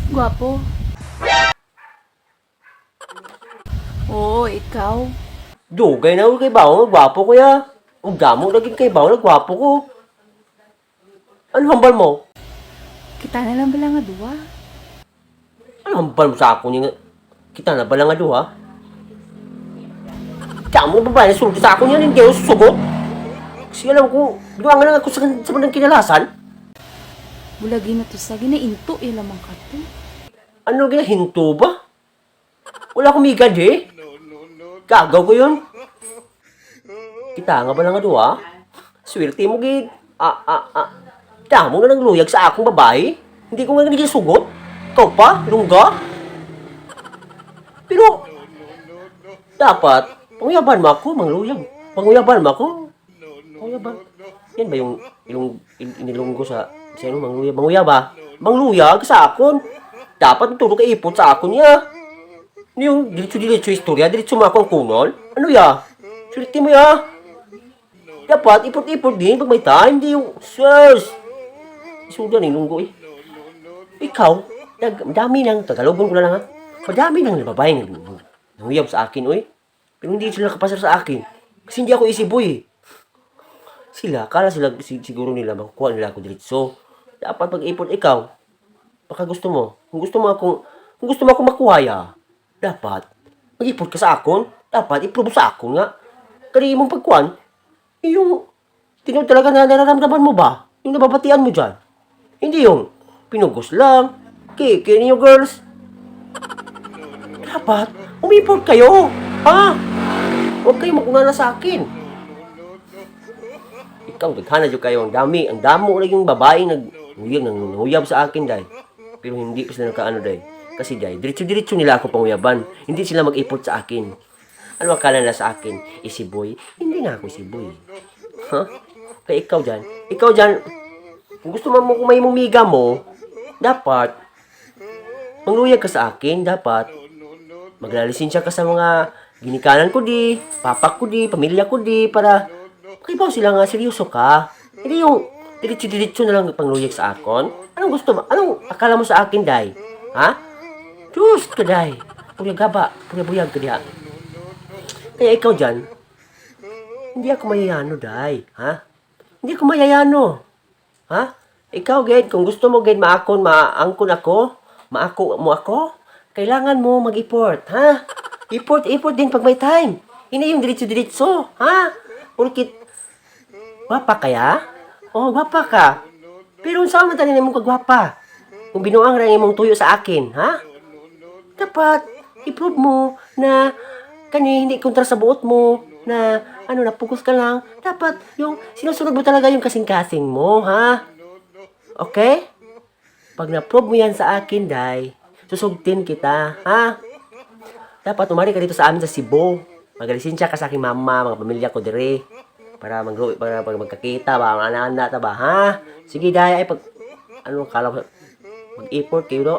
Gwapo. Oo, ikaw. Dugay na ako kay bawo, gwapo ko ya. Ug damo na gid kay bawo, gwapo ko. Ano hambal mo? Kita na lang bala nga duwa. Ano hambal mo sa ako niya? Kita na bala nga duha? Damo babae na sulti sa ako niya, hindi ako susugot. Kasi alam ko, duha nga lang ako sa manang kinalasan. Bulagi na to sa ginainto ila man ka to. Ano ginahinto ba? Wala akong migad eh. Gagaw ko yun. Kita nga ba lang nga duha? Swerte mo gid. Ah, ah, ah. Damo na ng luyag sa akong babae. Hindi ko nga naging sugot. Ikaw pa, lungga. Pero, dapat, panguyaban mo ako, mangluyag. Panguyaban mo ako. Panguyaban. Yan ba yung inilunggo sa ano, mangluyag? Mangluyag ba? Mangluyag sa akon. Dapat turo ka ipot sa akon niya. Ano yung diretso-diretso istorya, diretso mo ako ang kunon? Ano ya? Swerte mo ya. Dapat ipot-ipot din pag may time, di yung, sus! Isudan eh, lunggo eh. Ikaw, dami ng, Tagalogon ko na lang ha. Madami ng babae nanguyab sa akin, oy. Pero hindi sila nakapasar sa akin. Kasi hindi ako easy boy eh. Sila, akala sila siguro nila makukuha nila ako diretso. Dapat pag-ipon ikaw, baka gusto mo. Kung gusto mo akong makuha ya, dapat mag-ipon ka sa akon. Dapat i-prove sa akon nga. Kani imong pagkuan, yung tinuod talaga na nararamdaman mo ba? Yung nababatian mo dyan. Hindi yung pinugos lang. Kiki niyo girls. Dapat umipot kayo. Ha? Huwag kayo makunana sa akin. Ikaw, daghan na dyan kayo. Ang dami. Ang damo na yung babae nag nanguyab sa akin, day. Pero hindi pa sila nakaano, day. Kasi, day, diretso-diretso nila ako panguyaban. Hindi sila mag-ipot sa akin. Ano akala nila sa akin? Easy boy? Hindi nga ako easy boy. Ha? Kaya ikaw dyan, ikaw dyan, kung gusto mo kung may mumiga mo, dapat, mangluyag ka sa akin, dapat, maglalisensya ka sa mga ginikanan ko di, papa ko di, pamilya ko di, para makibaw sila nga, seryoso ka. Hindi yung diretso-diretso na lang pangluyag sa akon. Anong gusto mo? Anong akala mo sa akin, day? Ha? Diyos ka, day. Purya gaba, purya buyag ka diha. Kaya ikaw dyan, hindi ako mayayano, day. Ha? Hindi ako mayayano. Ha? Ikaw, Ged, kung gusto mo, Ged, maakon, maangkon ako, maako mo ako, kailangan mo mag-import, ha? Import, import din pag may time. Hindi yung diretso-diretso, ha? Purkit, gwapa kaya? Oo, gwapa ka. Pero saan man tanin mong kagwapa? Kung binuang ra imong tuyo sa akin, ha? Dapat, i-prove mo na kani hindi kontra sa buot mo, na ano, napugos ka lang. Dapat, yung sinusunod mo talaga yung kasing-kasing mo, ha? Okay? Pag na-prove mo yan sa akin, Day, susugtin kita, ha? Dapat umari ka dito sa amin sa Cebu. Magalisensya ka sa aking mama, mga pamilya ko dire. Para mag para pag magkakita ba, mga anak ta ba, ha? Sige, Day, ay pag ano kala ko mag-effort kayo do.